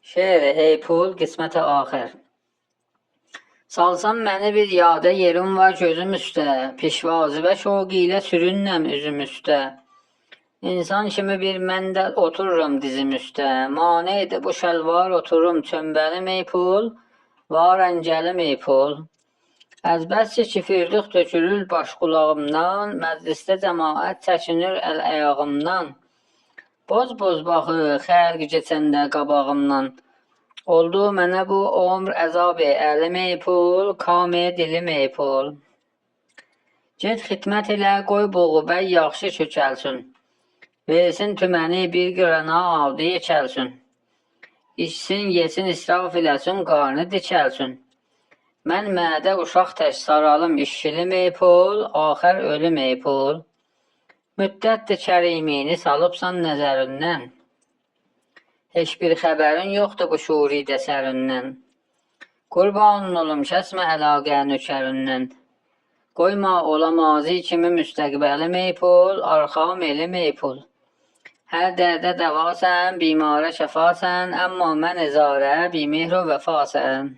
Şeir ey pul qismət axir. Salsan məni bir yada yerim var gözüm üstə, Pişvazivə şövq ilə sürünəm üzüm üstə. İnsan kimi bir mən də otururam dizim üstə. Manedir bu şəlvar oturum çömbəlim ey pul, var əngəlim ey pul. Əzbəs ki firdux tökülür baş qulağımdan, məclisdə cəmaət çəkinir əl əyağımdan. Boz-boz baxır xəlq keçəndə qabağımdan. Oldu mənə bu ömr əzab əlim ey pul, kam dilim ey pul. Get xidmət elə, qoy buğu bəy yaxşı kökəlsin. Versin tüməni bir qırana avdı yekəlsin. İçsin, yesin, israf eləsin, qarnı dikəlsin. Mən mədə uşaq tək saralım işşilim ey pul, axər ölüm ey pul. Müddətdir kərimini salıbsan nəzərindən. Heç bir xəbərin yoxdur bu şuridə sərindən. Qurbanın olum, kəsmə əlaqə nökərindən. Qoyma ola mazi kimi müstəqbəlim ey pul, arxam elim ey pul. Hər dərdə dəvasən, bimara şəfasən, əmma mən izarə bimehr və vəfasən.